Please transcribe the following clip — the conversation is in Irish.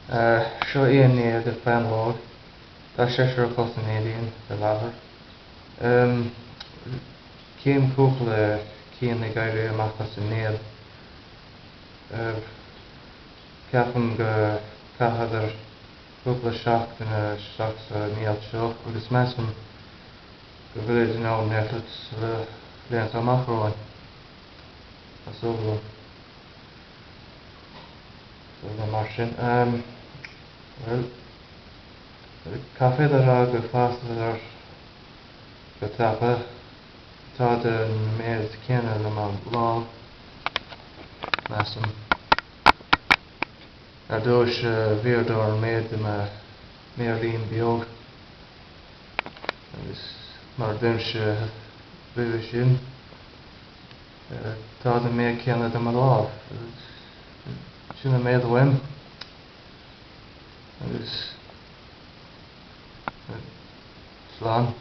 Seo í an néal de phanáil. Tá seisear acu sa néilín faoi láthair. Cím cúpla cinn ag éirí amach as an néal. Ceapaim go chaitheadar cúpla seachtain isteach sa néal seo agus measaim go bhfuilid in ann eitilt sna blianta amach romhainn. Is dóigh liom. Dóigh mar sin. Bhuel, caithfead a rá go bhfásadar go tapa. Táid an méid céanna le mo lámh, measaim. Ar dtús, bhíodar an méid de mo mhéirín beag. Agus mar a deirimse roimhe sin, Táid an méid céanna de mo lámh. Sin an méid uaim. Agus slán.